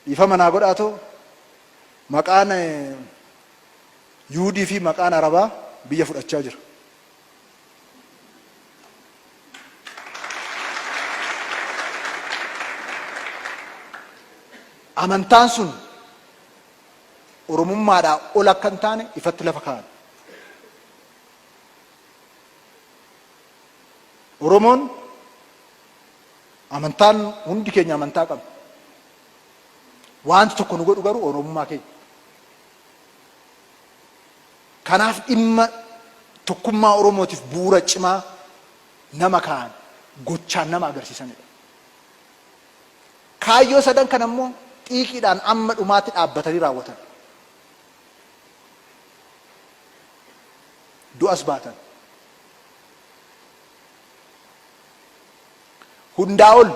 Dhiifama naa godhaatoo maqaan Yuudii fi maqaan Arabaa biyya fudhachaa jira. Amantaan sun Oromummaadhaa ol akka hin taane ifatti lafa kaa'an. Oromoon amantaan hundi keenya amantaa qabna. Wanti tokko nu godhu garuu Oromummaa keenya. Kanaaf dhimma tokkummaa Oromootiif bu'uura cimaa nama kaa'an gochaan nama agarsiisanidha. Kaayyoo sadan kana immoo xiiqiidhaan amma dhumaatti dhaabbatanii raawwatan. Du'as baatan. Hundaa ol